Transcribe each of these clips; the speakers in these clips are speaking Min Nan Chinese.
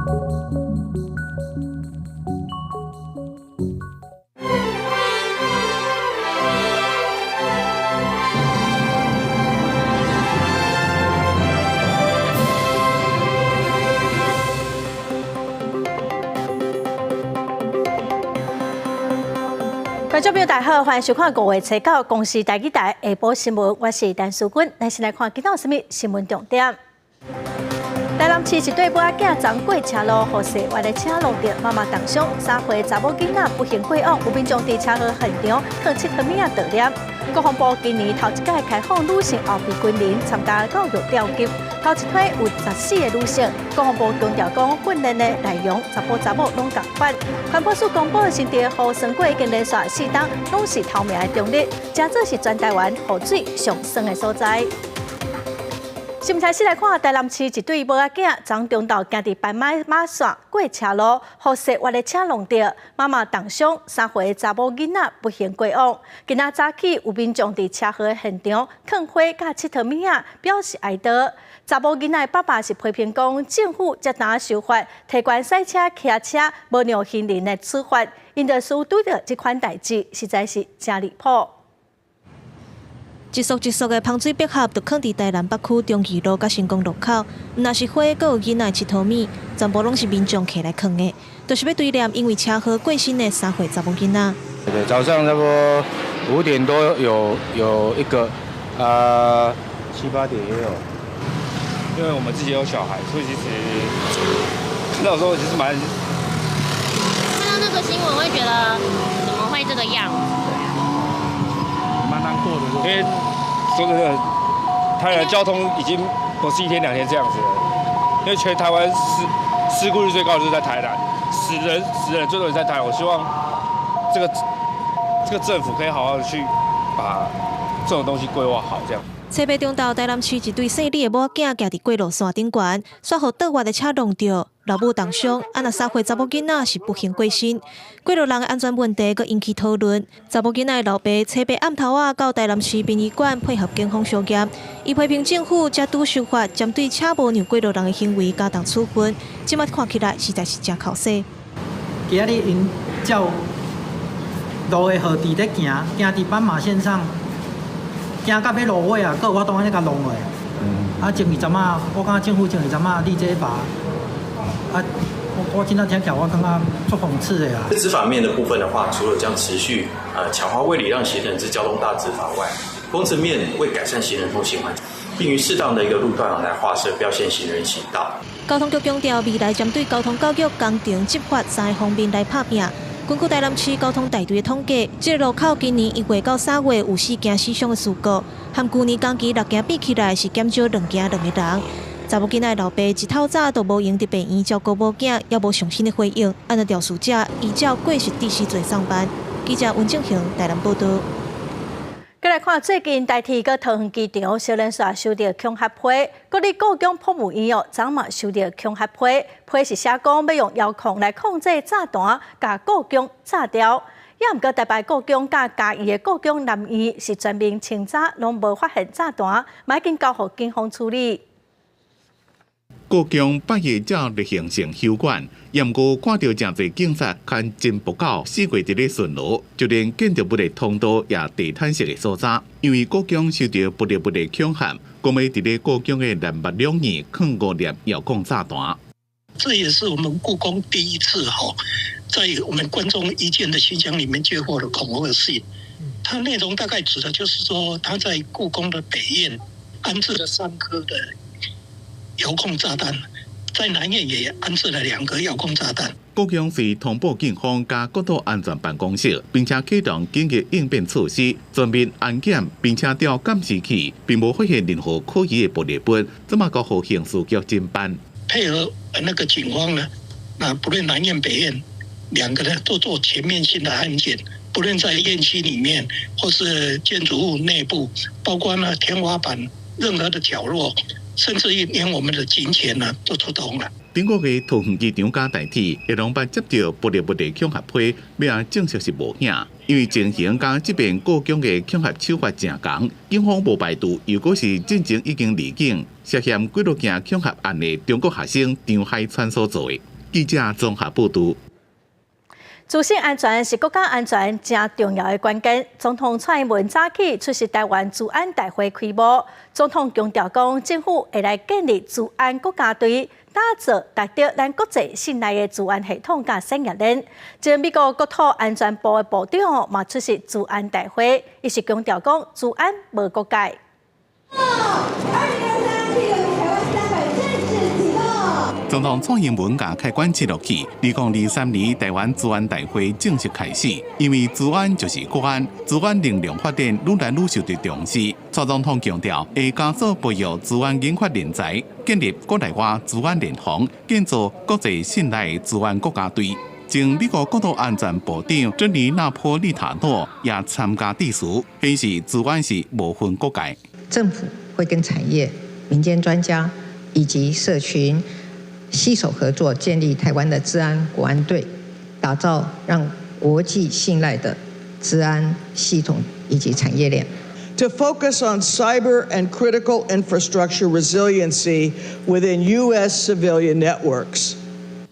觀眾朋友大家好，歡迎收看五月初九公視台語台下晡新聞，我是陳淑君。咱先來看今仔有啥物新聞重點。台南市一對母仔囝昨過車路，予踅彎的車挏著，媽媽重傷，3歲查某囡仔不幸過往，有民眾佇車禍現場囥𨑨迌物仔悼念。國防部今年頭一擺開放女性後備軍人參加教育調級，頭一批有14個女性。國防部強調講，訓練的內容查埔查某攏仝款。環保署公布新竹雨霜過已經連續4冬攏是頭名的中日，誠做是全台灣雨水上酸的所在。新聞開始來看，台南市一對母仔囝，昨中晝行佇斑馬線過車路，予踅彎的車挏著，媽媽重傷，3歲查某囡仔不幸過往。今仔早起有民眾佇車禍現場囥花佮𨑨迌物仔，表示哀悼。查某囡仔的爸爸是批評講，政府這呾修法，提懸賽車、騎車，無讓行人的處罰，𪜶著拄著這款代誌，實在是誠離譜。一束一束的芳水百合，就囥佇台南北區中義路佮成功路口，毋但是花，閣有囡仔𨑨迌物，全部攏是民眾摕來囥的，就是欲追念因為車禍過身的3歲查某囡仔。對，早上差不多5點多有一個，啊，七八點也有。因為我們自己有小孩，所以其實看到時候其實蠻。看到那個新聞會覺得怎麼會這個樣子？蠻難過的，因為說真的，台南交通已經不是一天兩天這樣子了。因為全台灣事故率最高的就是在台南，死人最多也在台南。我希望這個政府可以好好的去把這種東西規劃好，這樣。初八中晝，台南市一對姓李的母仔囝行佇過路線頂懸，煞予倒彎的車挏著，老母重傷，啊若3歲查某囡仔是不幸過身。過路人的安全問題閣引起討論。查某囡仔的老爸初八暗頭仔到台南市殯儀館配合警方相驗，伊批評政府這拄修法，針對車無讓過路人的行為加重處分，這馬看起來實在是誠哭勢。今仔日𪜶照路的號誌咧行，行佇斑馬線上。行到欲路尾啊，閣有法度按呢共挏落。啊，前二十仔，我感覺政府前二十仔立這法，啊，我今仔聽起來我感覺足諷刺的啦。執法面的部分的話，除了將持續強化未禮讓行人之交通大執法外，工程面為改善行人通行環境，並於適當的一個路段來劃設標線行人行道。交通局強調，未來針對交通教育、工程執法三個方面來拍拚。根據台南市交通大隊的統計，這個路口今年1月到3月有4件死傷的事故，和舊年同期6件比起來是減少2件2個人。查某囡仔老爸一透早都無閒佇病院照顧某囝，也無上新的回應。按照肇事者依照過失致死罪送辦。記者溫正雄台南報道。閣來看最近台鐵佮桃園機場相連續收到恐嚇批，國立故宮博物院哦，昨嘛收到恐嚇批，批是寫講欲用遙控來控制炸彈，共故宮炸掉。也毋過台北故宮佮嘉義的故宮南院是全面清查，攏無發現炸彈，嘛已經交予警方處理。故宮拜一照例行性休館，也毋過看著誠濟警察牽真步狗四界佇咧巡邏，就連建築物的通道也地毯式的搜查。因為故宮收著不得不的恐嚇，講欲佇咧故宮的南北兩院囥5粒遙控炸彈。這也是我們故宮第一次哈，在我們觀眾意見的信箱裡面接獲了恐嚇信。它內容大概指的就是說，他在故宮的北院安置了3顆的遙控炸彈，在南院也安置了2個遙控炸彈。故宮是通報警方佮國土安全辦公室，並且啟動緊急應變措施，全面安檢，並且調監視器，並無發現任何可疑的爆裂物，這馬交予刑事局偵辦。配合那個警方呢，那不論南院北院，兩個呢都做全面性的安檢，不論在院區裡面或是建築物內部，包括呢天花板任何的角落。甚至於連我們的警犬呢都出動了。頂個月桃園機場佮台鐵，也攏捌接著爆裂物的恐嚇批，尾仔證實是無影。因為情形佮這邊故宮的恐嚇手法誠仝，警方無排除又閣是進前已經離境，涉嫌幾落件恐嚇案的中國學生張海川所做的。記者綜合報導。資訊安全是國家安全誠重要的關鍵。總統蔡英文早起出席台灣資安大會開幕，總統強調講，政府會來建立資安國家隊，打造值得咱國際信賴的資安系統佮產業鏈。前美國國土安全部的部長嘛出席資安大會，伊是強調講，資安無國界。2023 T6台灣300正式啟動。總統蔡英文共開關切落去，2023年台灣資安大會正式開始。因為資安就是國安，資安能量發展愈來愈受到重視。蔡總統強調，會加速培育資安研發人才，建立國內外資安聯防，建造國際信賴資安國家隊。前美國國土安全部長珍妮納波利塔諾也參加致辭，顯示資安是無分國界。政府會跟產業、民間專家以及社群攜手合作，建立台灣的資安國安隊，打造讓國際信賴的資安系統以及產業鏈。 To focus on cyber and critical infrastructure resiliency within U.S. civilian networks.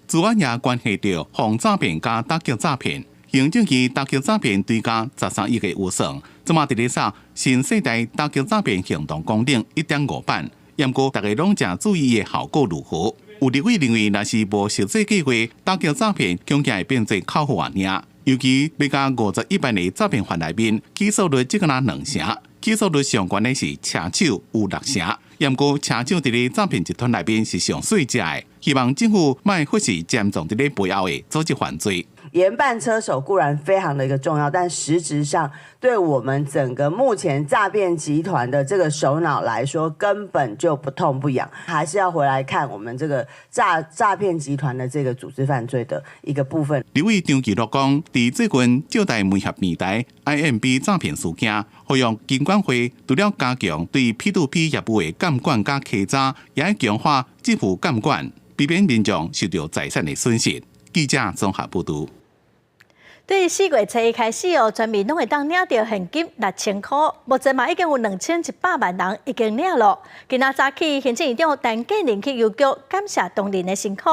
資安也關係著防詐騙佮打擊詐騙。行政院打擊詐騙追加13億的預算，這馬佇咧殺新世代打擊詐騙行動綱領1.5版，毋過大家攏誠注意的效果如何？有立委認為，若是無實際計劃，打擊詐騙恐驚會變做口號爾。尤其欲共51萬的詐騙犯內面，起訴率只敢若2成，起訴率上懸的是車手有6成。毋過車手佇咧詐騙集團內面是上細隻的，希望政府莫忽視潛藏佇咧背後的組織犯罪。嚴辦車手固然非常的一個重要，但實質上對我們整個目前詐騙集團的這個首腦來說，根本就不痛不癢，還是要回來看我們這個詐騙集團的這個組織犯罪的一個部分。立委張其祿講，佇最近借貸媒合平台 IMB 詐騙事件，呼籲金管會除了加強對 P2P 業務的監管佮稽查，也愛強化支付監管，避免民眾受著財產的損失。記者綜合報導。對4月初一開始哦，全民攏會當領著現金6000箍，目前嘛已經有2100萬人已經領囉。今仔早起，行政院長陳建仁去郵局感謝同仁的辛苦。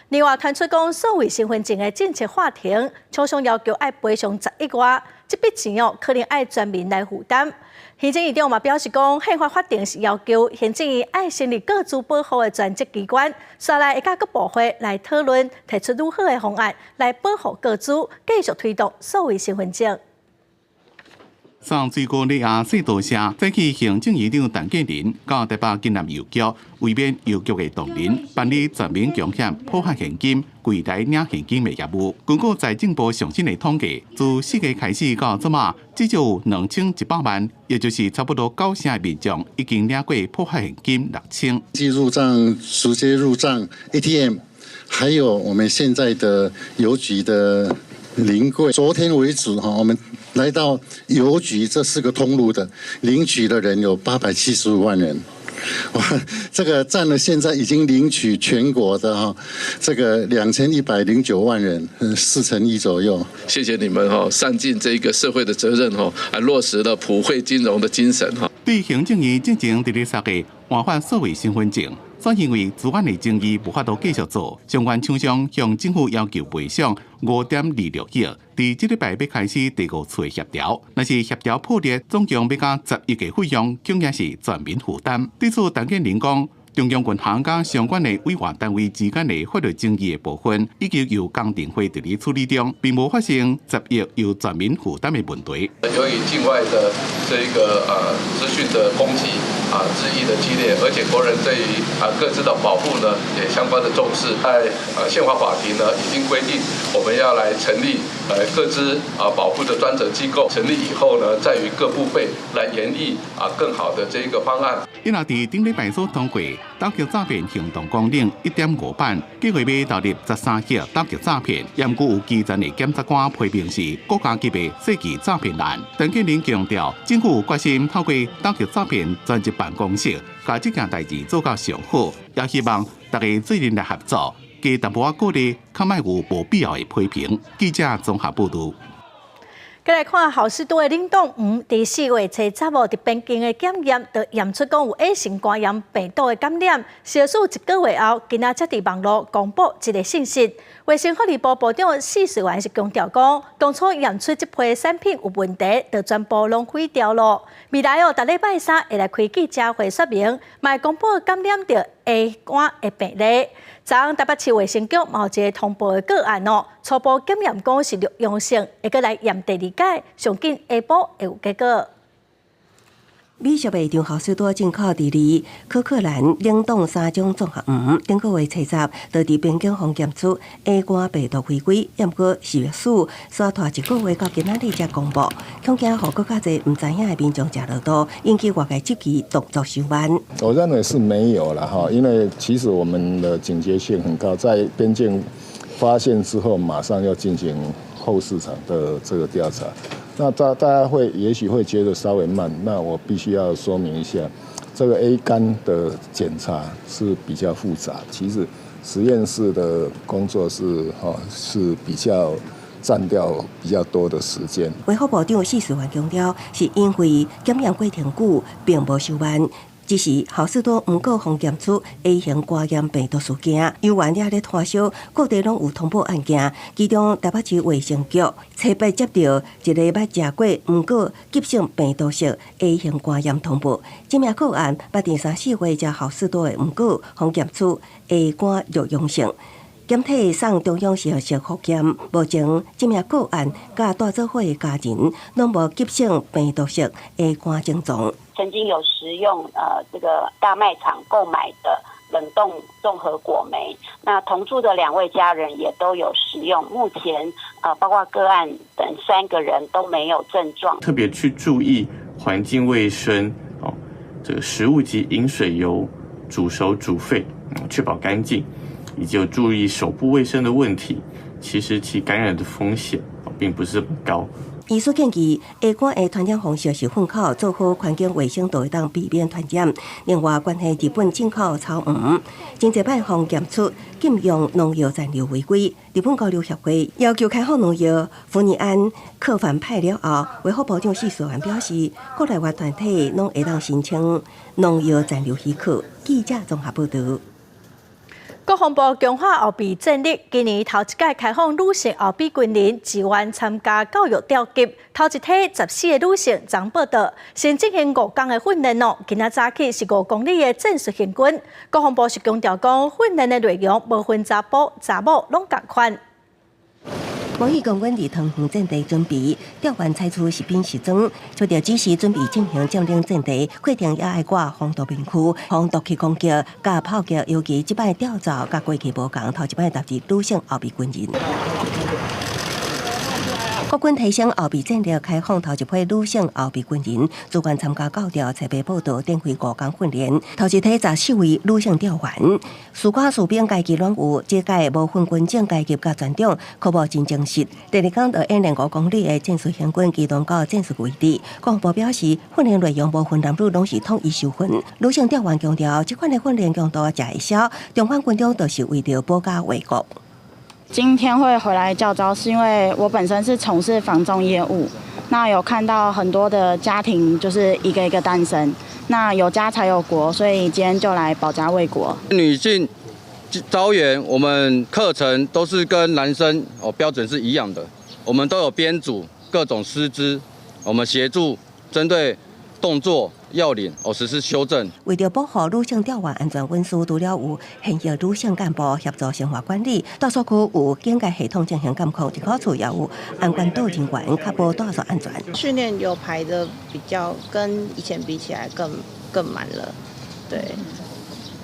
另外傳出講，數位身份證的政策法庭，廠商要求愛賠償10億外，這筆錢哦可能愛全民來負擔。行政院長嘛表示講，憲法法庭是要求行政院愛成立個資保護的專責機關，煞來會佮各部會來討論，提出愈好的方案來保護個資，繼續推動數位身份證。送水果禮盒說多謝，早起行政院長陳建仁到台北金南郵局，慰勉郵局的同仁辦理全民共享普發現金、櫃台領現金的業務。根據財政部上新的統計，自4月開始到這馬，至少有2100萬，也就是差不多9成的民眾已經領過普發現金六千。即入帳、直接入帳 ATM，還有我們現在的郵局的臨櫃。昨天為止哈，我們來到郵局這四個通路的領取的人有875萬人，哇，這個佔了現在已經領取全國的哈，這個2109萬人，1/4左右。謝謝你們哈，善盡這個社會的責任哈，還落實了普惠金融的精神哈。對行政院進前佇咧殺個換發數位身份證，煞因為資安的爭議無法度繼續做，相關廠商向政府要求賠償5.26億。佇這禮拜欲開始第五次協調，若是協調破裂，總共欲加10億的費用，恐驚是全民負擔。對此，陳建仁講，中央銀行佮相關的委外單位之間的法律爭議的部分，已經由公懲會佇咧處理中，並無發生十億由全民負擔的問題。由於境外的這一個資訊的攻擊啊日益的激烈，而且國人對於啊個資的保護呢也相當的重視，在憲法法庭呢已經規定，我們要來成立個資啊保護的專責機構，成立以後呢，再與各部會來研議啊更好的這一個方案。伊若佇頂禮拜所通過打擊詐騙行動綱領1.5版，計劃欲投入13億打擊詐騙，毋過有基層的檢察官批評是國家級的世紀詐騙案。陳建仁強調，政府決心透過打擊詐騙專責辦公室，共這件代誌做到上好，也希望大家做陣來合作，加淡薄仔鼓勵，較莫有無必要的批評。記者綜合報導。閣來看好市多的冷凍黃，佇4月初十號佇邊境的檢驗，就驗出講有 A 型肝炎病毒的感染。小數一個月後，今仔才佇網路公布這个信息。衛生福利部部長薛瑞元是強調講，當初驗出這批產品有問題，就全部攏毀掉囉。未來哦，逐禮拜三會來開記者會說明，嘛會公布感染著 A 肝的病例。昨昏台北市衛生局嘛有一个通報的個案哦，初步檢驗講是陽性，會閣來驗第二擺，上緊下晡會有結果。美食賣場好市多進口佇離可可蘭冷凍三種綜合黃，頂個月初十，就佇邊境方檢出 A 肝病毒回歸，毋過食藥署煞拖一個月到今仔日才公布，恐驚予閣較濟毋知影的民眾食落肚，引起外界質疑動作傷慢。我認為是沒有了哈，因為其實我們的警覺性很高，在邊境發現之後，馬上要進行後市場的這個調查。那大家會也許會覺得稍微慢，那我必須要說明一下，這個 A 肝的檢查是比較複雜，其實實驗室的工作是哈是比較佔掉比較多的時間。衛福部長薛瑞元強調，是因為檢驗過程久，並無傷慢。只是好市多毋過予檢出 A 型肝炎病毒事件，猶原也咧拖燒，各地攏有通報案件。其中台北市衛生局初八接著一个捌食過毋過急性病毒性 A 型肝炎通報，這名個案捌佇三四月食好市多的毋過予檢出 A 肝弱陽性。檢體送中央實驗室複驗，目前這名個案佮帶做伙的家人攏無急性病毒性 A 肝症狀。曾經有食用這個大賣場購買的冷凍綜合果莓，那同住的兩位家人也都有食用。目前包括個案等三個人都沒有症狀。特別去注意環境衛生哦，這個食物及飲水由煮熟煮沸，確保乾淨，以及有注意手部衛生的問題，其實其感染的風險並不是很高。醫師建議，A 肝的傳染方式是糞口，做好環境衛生，就會當避免傳染。另外，關係日本進口草黃，真濟擺予檢出禁用農藥殘留違規。日本交流協會要求開放農藥氟尼安可反派了後，衛福部長薛瑞元表示，國內外團體攏會當申請農藥殘留許可。記者綜合報導。國防部強化後備戰力，今年頭一屆開放女性後備軍人自願參加教育調級，頭一批14個女性昨報到，先進行5工的訓練哦。今仔早起是5公里的戰術行軍。國防部是強調講，訓練的內容無分查埔查某攏仝款。模擬共軍佇湯園戰地準備，調員採取實兵實裝，隨著指示準備進行佔領戰地，過程也愛掛防毒面具、防毒氣攻擊、佮炮擊，尤其這擺調走佮過去無仝，頭一擺納入女性後備軍人。國軍提升後備戰力，開放頭一批女性後備軍人，自願參加教調，初八報到，展開5工訓練。頭一批14位女性調員，士官士兵階級攏有，這屆無分軍種階級佮專長，確保真精實。第二工就演練5公里的戰術行軍，機動到戰術位置。國防部表示，訓練內容無分男女，攏是統一受訓。女性調員強調，這款的訓練強度誠會消，重返軍中就是為著保家衛國。今天會回來教召，是因為我本身是從事房仲業務，那有看到很多的家庭就是一個一個單身，那有家才有國，所以今天就來保家衛國。女性召員，我們課程都是跟男生哦標準是一樣的，我們都有編組各種師資，我們協助針對動作要領哦實施修正。為著保護女性調員安全隱私，除了有現役女性幹部協助生活管理，大數區有警戒系統進行監控，入口處也有安全島人員確保大數安全。訓練有排的比較跟以前比起來更滿了，對，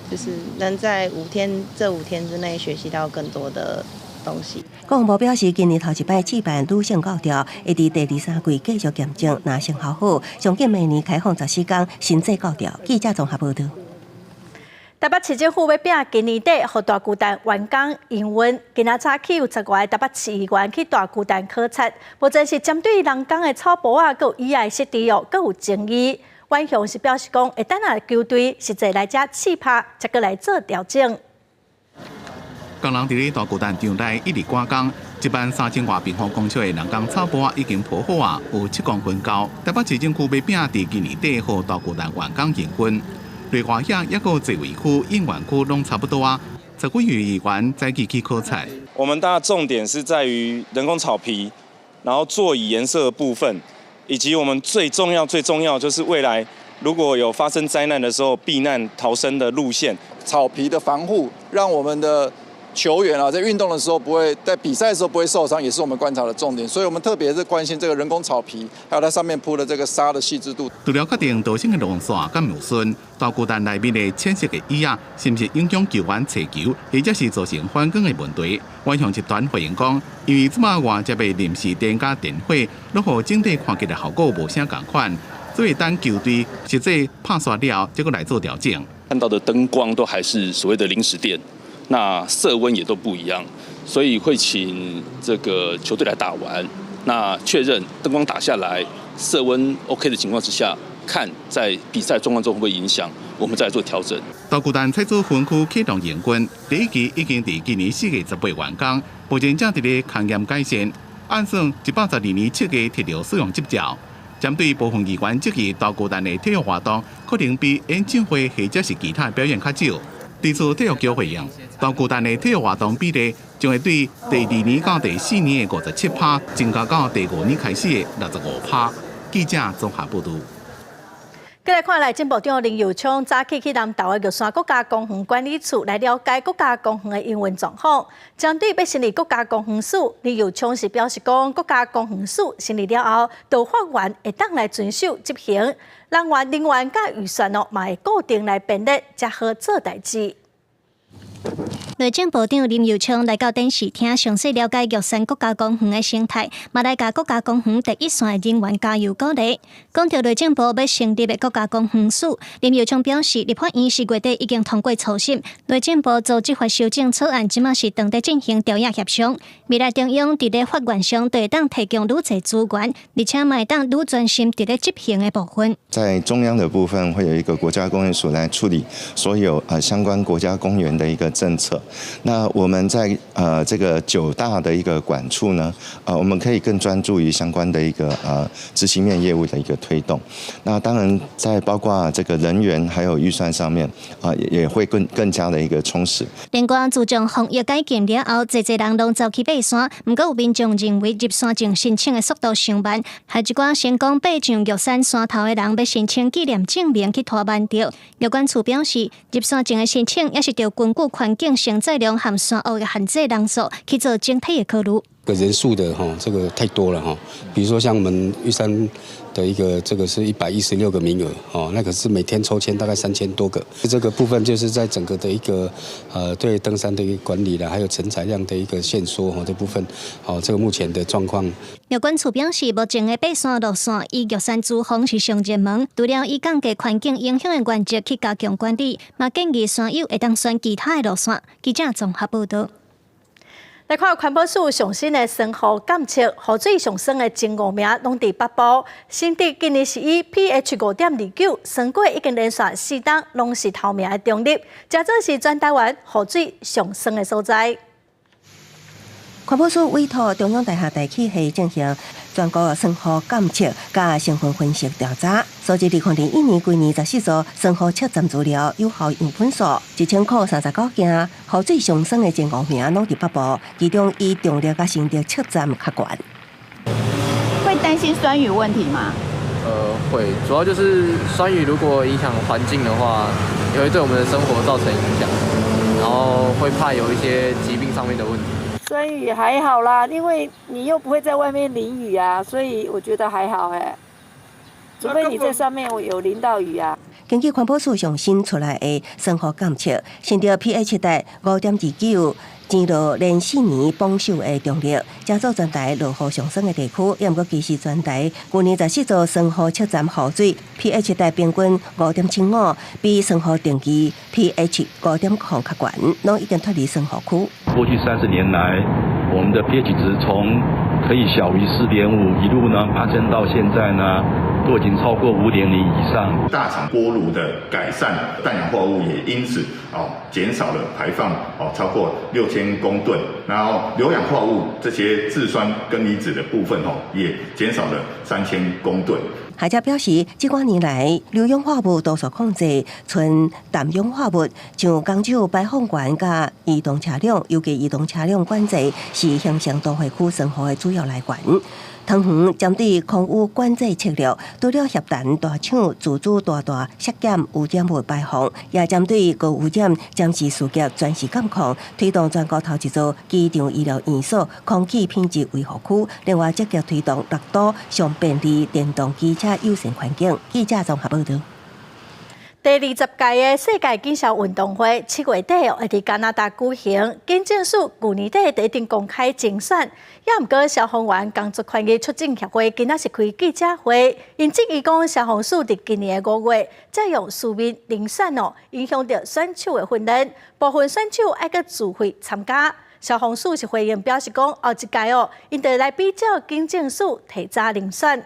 就是能在五天這5天之內學習到更多的東西。國防部表示，今年頭一擺試辦女性教調，會佇第二三季繼續驗證，若成效好，上緊明年開放14工新制教調。記者綜合報導。台北市政府欲拼今年底，予大巨蛋完工營運。今仔早起有10外个台北市議員去大巨蛋考察，無僅是針對人工的草埔仔，閣有椅仔設置哦，閣有爭議。阮雄是表示講，會等下球隊實際來遮試拍，才閣來做調整。工人佇咧大巨蛋場內一直趕工， 1萬3000外平方公尺的人工草坡已經鋪好啊，有7公分高。台北市政府欲拼佇今年底予大巨蛋完工營運。內外遐抑閣座位區、應援區攏差不多啊。十幾位議員早起去考察。我們大重點是在於人工草皮，然後座椅顏色的部分，以及我們最重要、最重要就是未來如果有發生災難的時候，避難逃生的路線。草皮的防護，讓我們的球員啊在運動的時候不會在比賽的時候不會受傷，也是我們觀察的重點。所以我們特別是關心這個人工草皮，還有它上面鋪的這個沙的細緻度。除了確定導線的路線敢有順，大巨蛋內面的淺色的椅仔，是毋是影響球員揣球，或者是造成反光的問題？遠雄集團回應講，因為這擺外接的臨時電佮電火，攏予整體看起來效果無啥仝款，所以等球隊實際拍煞了，才閣來做調整。看到的燈光都還是所謂的臨時電。那色溫也都不一樣，所以會請這個球隊來打完，那確認燈光打下來色溫 OK 的情況之下，看在比賽狀況中會不會影響，我們再做調整。大巨蛋採取分區啟動營運，第一期已經佇今年4月18完工，目前正佇咧勘驗改善，按算112年7月摕著使用執照。針對部分議員質疑大巨蛋的體育活動可能比演唱會或者是其他表演較少。對此，體育局回應，大巨蛋的體育活動比例將會對第二年到第四年的57%增加到第五年開始的65%。記者綜合報導。繼來看內政部長林右昌早起去南投的玉山國家公園管理處來了解國家公園的營運狀況。針對欲成立國家公園署，林右昌是表示講，國家公園署成立了後，著法源會當來遵守執行，人員佮預算哦，嘛會固定來編列，才好做代誌。內政部長林右昌來到展示廳，詳細了解玉山國家公園的生態，嘛來共國家公園第一線的人員加油鼓勵。講著內政部欲成立的國家公園署，林右昌表示，立法院4月底已經通過初審，內政部組織法修正草案，這馬是正佇進行調研協商。未來中央佇咧法源上會當提供愈濟資源，而且嘛會當愈專心佇咧執行的部分。在中央的部分，會有一個國家公園署來處理所有相關國家公園的一個政策。那我們在這個九大的一個管處呢，我們可以更專注於相關的一個執行面業務的一個推動。那當然在包括這個人員還有預算上面啊，也會更加的一個充實。另外，自從防疫解禁了後，濟濟人攏走去爬山，毋過有民眾認為入山證申請的速度傷慢，還一寡成功爬上玉山山頭的人欲申請紀念證明去拖慢著。玉管處表示，入山證的申請也是著根據環境承載量和山屋的限制人數去做整體的考慮。個人數的哈，這個太多了哈。比如說像我們玉山的一個，這個是116個名額哦，那可是每天抽籤大概3000多個。這個部分就是在整個的一個對登山的一個管理啦，還有承載量的一個限縮哈，這部分哦，這個目前的狀況。玉管處表示，目前的爬山路線以玉山主峰是上熱門，除了以降低環境影響的原則去加強管理，嘛建議山友會當選其他的路線。記者綜合報導。來看環保署上新的酸雨監測，雨水上酸的前五名攏佇北部。新竹今年是以 pH 5.29，酸過已經連續4冬攏是頭名的中壢，這做是全台灣雨水上酸的所在。環保署委託中央大學大氣系進行全國酸雨監測佮成分分析調查，收集2021年規年14座酸雨測站資料，有效樣本數1039件，雨水上酸的前五名攏佇北部，其中以中壢佮新竹測站較懸。會擔心酸雨問題嗎？會，主要就是酸雨如果影響環境的話，也會對我們的生活造成影響，然後會怕有一些疾病上面的問題。酸雨還好啦，因為你又不會在外面淋雨啊，所以我覺得還好哎。除非你在上面有淋到雨啊。根據環保署上新出來的酸雨監測，新竹 pH 值5.29，前落連4年榜首的中壢，成做全台落雨上酸的地區。也毋過其實全台舊年14座酸雨測站雨水 pH 值平均5.75，比酸雨定義 pH 5.0較懸，攏已經脫離酸雨區。過去30年來，我們的 pH 值從可以小於4.5一路呢攀升到現在呢。都已經超過5.0以上。大廠鍋爐的改善，氮氧化物也因此哦減少了排放哦超過6000公噸，然後硫氧化物這些制酸根離子的部分哦也減少了3000公噸。學者表示，這幾年來，硫氧化物多數控制，賰氮氧化物，像工廠排放源佮移動車輛，尤其移動車輛管制是形成都會區酸雨的主要來源。桃園針對空污管制策略，除了協談大廠自主大大削減污染物排放，也針對高污染暫時事業全時監控，推動全國頭一座機場醫療院所空氣品質維護區。另外積極推動六都上便利電動機車友善環境。記者綜合報導。第20屆的世界警消運動會7月底會佇加拿大舉行，警政署舊年底就已經公開徵選，也毋過消防員工作權益促進協會今仔是開記者會，𪜶質疑講消防署佇今年的5月採用書面遴選哦，影響著選手的訓練，部分選手愛閣自費參加。消防署是回應表示講，後一屆哦，𪜶就來比照警政署提早遴選。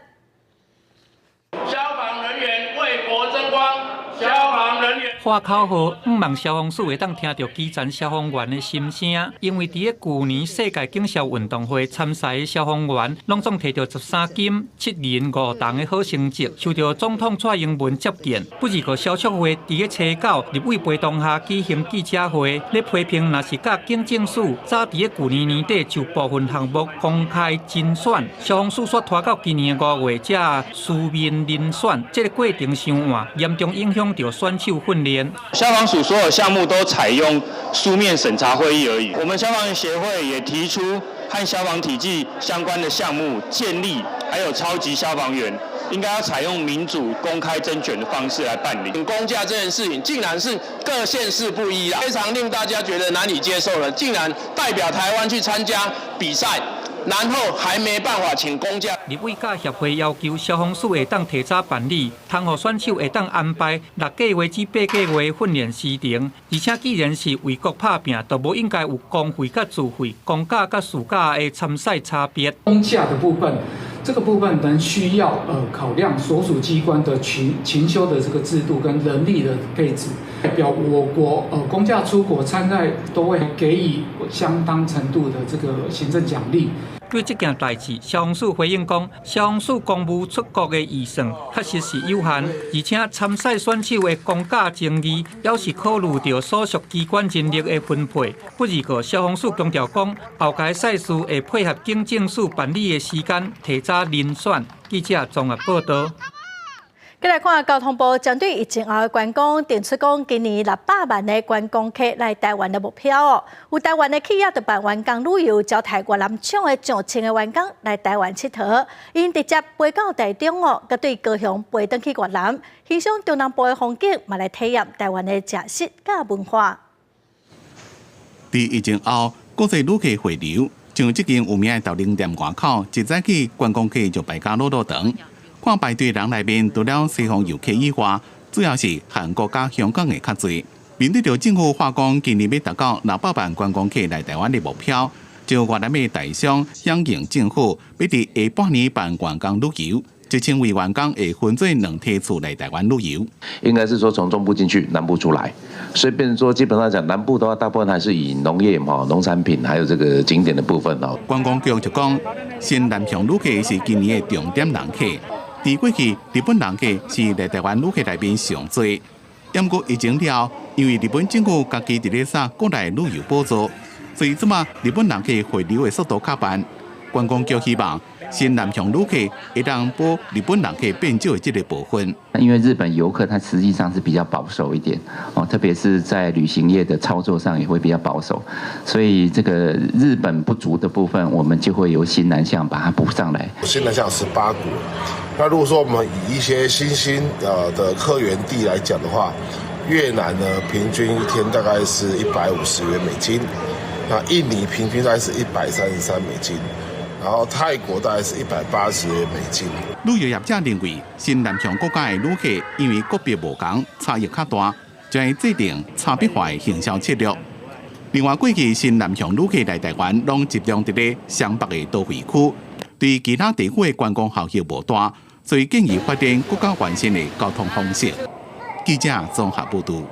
消防人員為國爭光。消防人員喊口號，向望消防署會當聽著基層消防員的心聲。因為佇咧舊年世界警消運動會參賽的消防員，攏總提著13金7銀5銅的好成績，受著總統蔡英文接見。不過消促會佇咧初九立委陪同下舉行記者會，咧批評若是佮警政署早佇咧舊年年底就部分項目公開甄選，消防署煞拖到今年5月才書面遴選，這個過程傷晚，嚴重影響著選手訓練。消防署所有項目都採用書面審查會議而已。我們消防員協會也提出和消防體系相關的項目建立，還有超級消防員應該要採用民主公開甄選的方式來辦理。公假這件事情竟然是各縣市不一啊，非常令大家覺得難以接受了。竟然代表台灣去參加比賽，然後還沒辦法請公假。立委佮協會要求消防署會當提早辦理，通予選手會當安排6個月至8個月訓練時程。而且既然是為國拍拚，就無應該有公費佮自費、公假佮私假的參賽差別。公假的部分，這個部分仍需要考量所屬機關的勤休的這個制度跟人力的配置。代表我國公假出國參賽都會給予相當程度的這個行政獎勵。對這件代誌，消防署回應講，消防署公務出國的預算確實是有限，而且參賽選手的公假爭議，猶是考慮著所屬機關人力的分配。不過，消防署強調講，後屆賽事會配合警政署辦理的時間，提早遴選。記者綜合報導。繼來看交通部針對疫情後的觀光，定出講今年600萬的觀光客來台灣的目標哦。有台灣的企業就辦員工旅遊，招刣越南廠的上千个員工來台灣𨑨迌，𪜶直接飛到台中哦，佮對高雄飛轉去越南，欣賞中南部的風景，嘛來體驗台灣的食食佮文化。佇疫情後，國際旅客回流，像這間有名的豆奶店外口，一早起觀光客就排甲老老長。看排隊人內面，除了西方遊客以外，主要是韓國佮香港的較濟。面對著政府喊講今年欲達到600萬觀光客來台灣的目標，就越南的台商響應政府，欲佇下半年辦員工旅遊，1000位員工會分做兩梯次來台灣旅遊。應該是說從中部進去，南部出來，所以變成說基本上講，南部的話大部分還是以農業嘛、農產品，還有這個景點的部分哦。觀光局就講，新南向旅客是今年的重點人客。佇過去，日本人客是來台灣旅客內面上濟。毋過疫情了後，因為日本政府家己佇咧殺國內旅遊補助，所以這馬日本人客回流的速度較慢。觀光局希望新南向旅客會當補日本人客變少的這個部分。因為日本遊客他實際上是比較保守一點，哦，特別是在旅行業的操作上也會比較保守，所以這個日本不足的部分，我們就會由新南向把它補上來。新南向18國，那如果說我們以一些新興的客源地來講的話，越南呢平均一天大概是150元美金，那印尼平均大概是133美金。然後泰國大概是180元美金。旅遊業者認為，新南向國家的旅客因為國別無仝，差異較大，就會制定差別化的行銷策略。另外，過去新南向旅客來台灣，攏集中佇咧雙北的都會區，對其他地區的觀光效益無大，所以建議發展閣較完善的交通方式。記者綜合報導。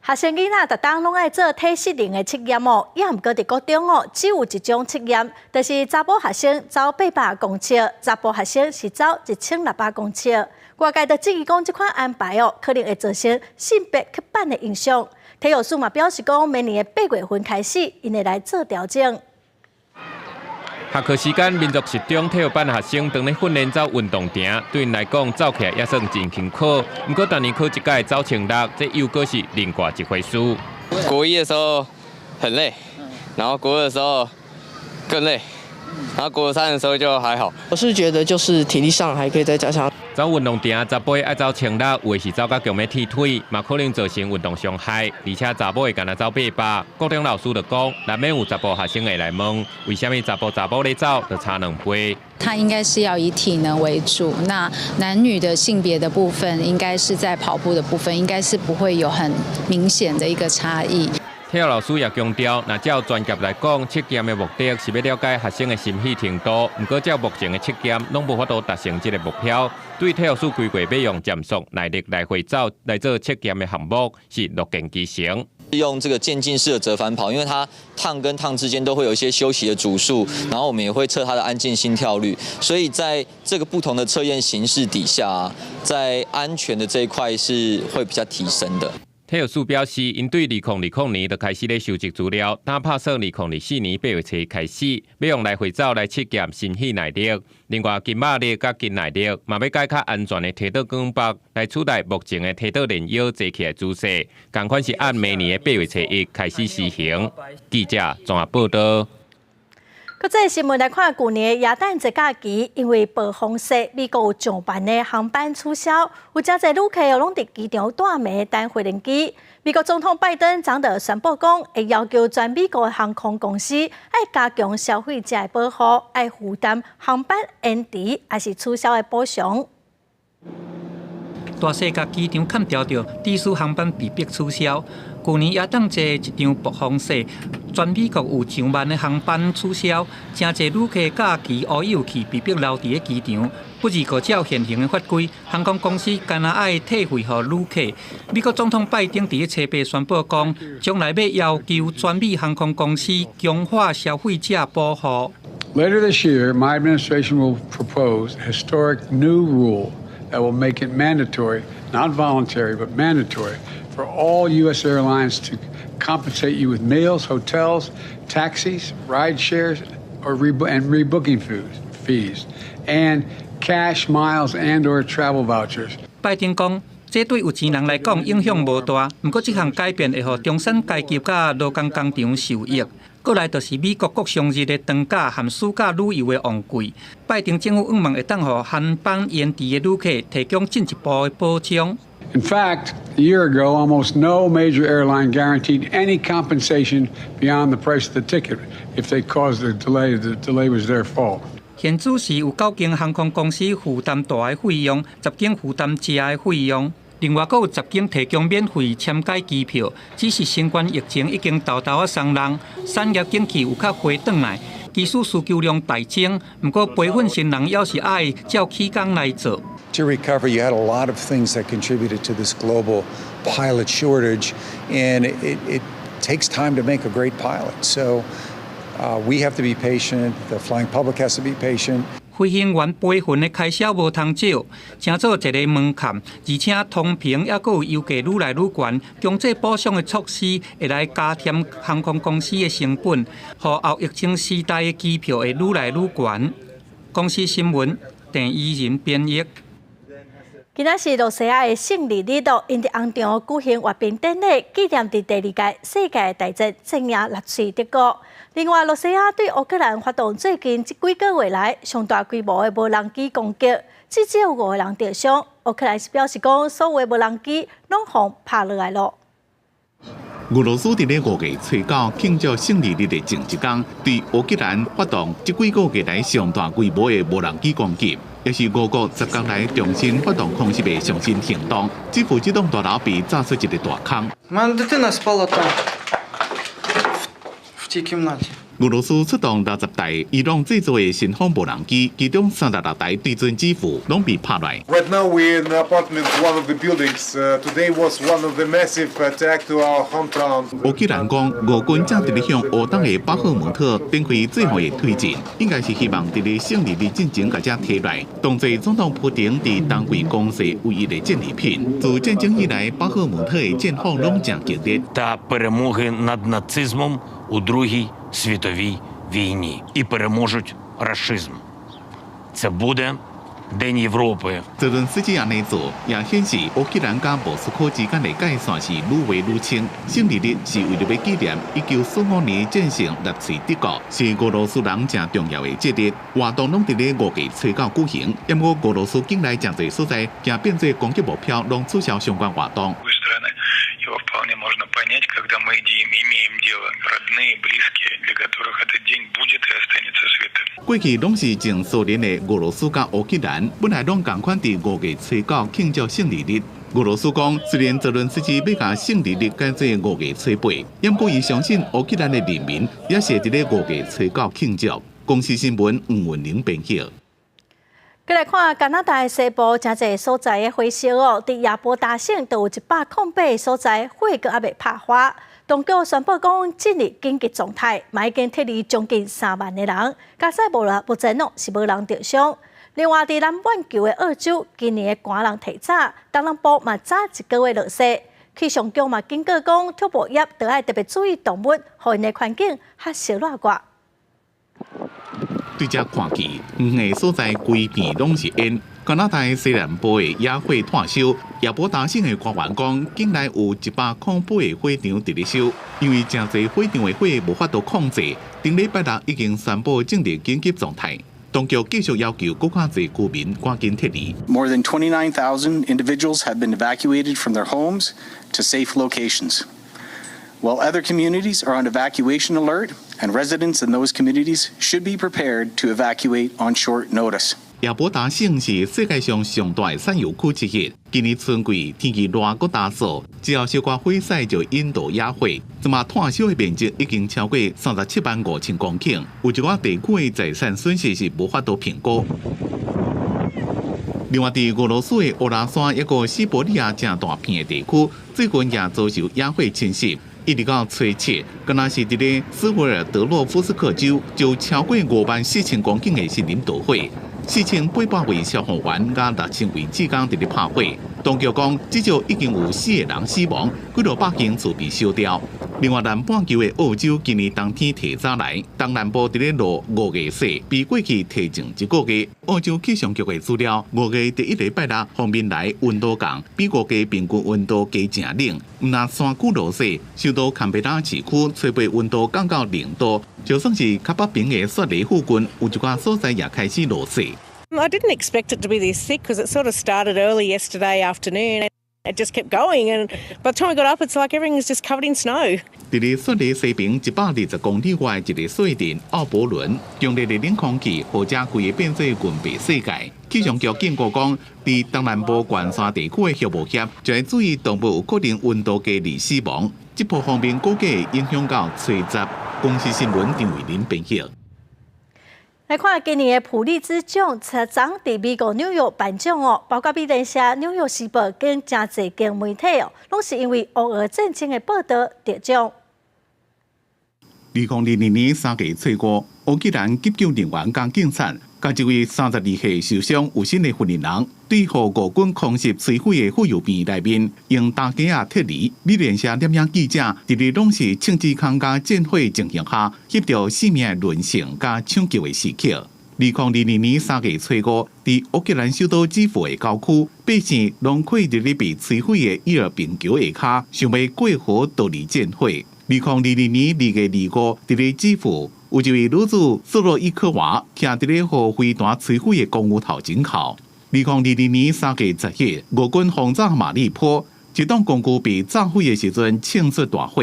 學生囡仔逐冬攏愛做體適能的測驗哦，也毋過佇國中哦，只有一種測驗，就是查埔學生走800公尺，查埔學生是走1600公尺。外界就質疑講，這款安排哦，可能會造成性別刻板的影響。體育署嘛表示講，明年的8月份開始，𪜶會來做調整。下課時間，民族實中體育班學生當咧訓練走運動場，對𪜶來講走起來也算真辛苦。毋過，逐年考一屆走千六，這又閣是另外一回事。國一的時候很累，然後國二的時候更累，然後國三的時候就還好。我是覺得就是體力上還可以再加強。走運動場，查埔愛走千六，有的是走甲強欲鐵腿，嘛可能造成運動傷害。而且查某會干焦走八百，國中老師就講，難免有查埔學生會來問，為啥物查埔查某咧走就差兩倍？他應該是要以體能為主，那男女的性別的部分，應該是在跑步的部分，應該是不會有很明顯的一個差異。體育老師也強調，若照專業來講，測驗的目的是欲了解學生的心肺程度。毋過照目前的測驗，攏無法度達成這个目標。對體育署規劃欲用漸速耐力來回走來做測驗的項目，是樂見其成。用這個漸進式的折返跑，因為它趟跟趟之間都會有一些休息的組數，然後我們也會測它的安靜心跳率，所以在這個不同的測驗形式底下，在安全的這一塊是會比較提升的。體育署表示，𪜶對2020年就開始咧收集資料，打拍算2024年8月初開始，欲用來回走來測驗心肺耐力。另外，筋肉力佮筋耐力嘛欲改較安全的提倒肩膊來取代目前的提倒練腰坐起來姿勢。仝款是按明年的8月初1開始施行。記者綜合報導。國際新聞來看，舊年耶誕節假期，因為暴風雪，美國有上萬的航班取消，有誠濟旅客攏佇機場蹛暝等飛行機。美國總統拜登昨昏宣布講，會要求全美國航空公司愛加強消費者的保護，愛負擔航班延遲抑是取消的補償。大細共機場砍掉著，致使航班被迫取消。舊年耶誕節一場暴風雪，全美國有上萬的航班取消，誠濟旅客假期烏有去，被迫留佇咧機場。不過照現行的法規，航空公司干焦愛退費予旅客。美國總統拜登佇咧初八宣布講，將來欲要求全美航空公司強化消費者保護。 Later this year, my administration will propose a historic new rule that will make it mandatory, not voluntary, but mandatory, for all U.S. airlines to compensate you with meals, hotels, taxis, ride shares, or and rebooking fees, and cash, miles, and or travel vouchers. 拜登講，這對有錢人來講影響無大，毋過這項改變會予中產階級佮勞工工場受益。過來就是美國國殤日的長假和暑假旅遊的旺季，拜登政府向望會當予航班延遲的旅客提供進一步的保障。 In fact, a year ago, almost no major airline guaranteed any compensation beyond the price of the ticket if they caused the delay. The delay was their fault. 現主時有九間航空公司負擔大的費用，10間負擔食的費用。另外，閣有10間提供免費簽改機票。只是新冠疫情已經沓沓仔送人，產業景氣有較回轉來，機師需求量大增。毋過，培訓新人猶是愛照起工來做。 To recover, you had a lot of things that contributed to this global pilot shortage, and it takes time to make a great pilot. So we have to be patient. The flying public has to be patient. 飛行員培訓的開銷無通少，成做一个門檻，而且通膨抑閣有油價愈來愈懸，經濟補償的措施會來加添航空公司的成本，予後疫情時代的機票會愈來愈懸。公視新聞鄭怡仁編譯。今仔是露西亞的勝利日咯，𪜶佇紅場舉行閱兵典禮，紀念佇第二屆世界大戰戰贏納粹德國。另外，露西亞對烏克蘭發動最近這幾個月來上大規模的無人機攻擊，至少有五個人著傷。烏克蘭是表示講，所有的無人機攏予拍落來咯。俄羅斯佇咧5月初9慶祝勝利日的前一工，對烏克蘭發動這幾個月來上大規模的無人機攻擊，也是俄國10工來重新發動空襲的上新行動。這副這棟大樓被炸出一個大空。 У мене дитина спала там, в тій кімнаті. 俄羅斯出動60台伊朗製造的神風無人機，其中36台對準基輔，攏被拍落。 Right now we're in the apartment, one of the buildings. Today was one of the massive attack to our hometown. 烏克蘭講，俄軍正佇咧向烏東的巴赫姆特展開最後的推進，應該是希望佇咧勝利日進前共遮提來，當做總統普丁佇冬季攻勢唯一的戰利品。自戰爭以來，巴赫姆特的戰況攏誠激烈。 Та перемоги над нацизмом у Другій світовій війні і переможуть рашизм. Це буде День Європи. 澤倫斯基按呢做，也顯示烏克蘭佮莫斯科之間的界線是愈畫愈清。勝利日是為著欲紀念1945年戰勝納粹德國，是俄羅斯人誠重要的節日。活動攏佇咧5月初九舉行，毋過俄羅斯境內誠濟所在，驚變做攻擊目標，攏取消相關活動。 Его вполне можно понять, когда мы имеем дело родные, близкие, для которых этот день будет и останется святым. 過去攏是前蘇聯的俄羅斯佮烏克蘭，本來攏仝款佇5月初九慶祝勝利日。俄羅斯講，雖然澤倫斯基欲共勝利日改做5月初八，毋過伊相信烏克蘭的人民也是佇咧5月初九慶祝。公視新聞吳文玲編譯。過來看加拿大西部誠濟所在的火燒哦，佇亞伯達省就有108個所在火閣猶未拍花。當局宣布講進入緊急狀態，嘛已經撤離將近3萬个人。佳哉無啦，目前哦是無人著傷。另外，佇南半球的澳洲，今年的寒人提早，東南部嘛早一個月落雪。氣象局嘛警告講，畜牧業著愛特別注意動物，予𪜶的環境較燒熱掛。對遮看去，遠的所在規片攏是煙。加拿大西南部的野火湠燒，亞伯達省的官員講，境內有108個火場佇咧燒，因為誠濟火場的火無法度控制，頂禮拜六已經宣布進入緊急狀態。當局繼續要求閣較濟居民趕緊撤離。 More than 29,000 individuals have been evacuated from their homes to safe locations, while other communities are on evacuation alert, and residents in those communities should be prepared to evacuate on short notice. 亞伯達省是世界上上大的產油區之一。今年春季天氣熱閣乾燥，只要小可火勢就引導野火，這馬湠燒的面積已經超過37萬5千公頃，有一寡地區的財產損失是無法度評估。另外，佇俄羅斯的烏拉山一個西伯利亞誠大片的地區，最近也遭受野火侵襲。一直到初七，敢若是佇咧斯維爾德洛夫斯克州，就超過5萬4千公頃的森林著火，4800位消防員佮6000位志工佇咧拍火。當局講，至少已經有四個人死亡，幾落百間厝被燒掉。另外，南半球的澳洲今年冬天提早來，東南部佇咧落五月雪，比過去提前一個月。澳洲氣象局的資料，五月第一禮拜六鋒面來溫度降，比五月平均溫度加誠冷。毋但山區落雪，首都坎培拉市區初八溫度降到0度，就算是較北邊的雪梨附近，有一寡所在也開始落雪。 I didn't expect it to be this thick because it sort of started early yesterday afternoon. It just kept going, and by the time we got up, it's like everything was just covered in snow. 佇咧雪梨西邊120公里外一個細鎮奧伯倫，強烈的冷空氣，予遮規个變做銀白世界。氣象局警告講，佇東南部懸山地區的畜牧業，就愛注意動物有可能溫度低而死亡。這波鋒面估計會影響到初十。公視新聞張慧玲編譯。來看今年的普利茲獎，昨昏佇美國紐約頒獎哦，包括美聯社、紐約時報跟誠濟間媒體哦，攏是因為烏俄戰爭的報導得獎。2022年3月初五，烏克蘭急救人員佮警察，佮一位32歲受傷有身的訓練人，對予俄軍空襲摧毀的婦幼病院內面，用擔架仔撤離。美聯社攝影記者佇咧攏是銃子空佮戰火情形下，翕著生命淪陷佮搶救的時刻。2022年3月初五，佇烏克蘭首都基輔的郊區，百姓攏跪佇咧被摧毀的伊爾平橋下跤，想欲過河逃離戰火。2022年2月25，佇咧基輔，有一位女子斯洛伊科娃，徛佇咧予飛彈摧毀的公寓頭前哭。2022年3月10日，俄軍轟炸馬利坡，一棟公寓被炸毀的時陣，衝出大火。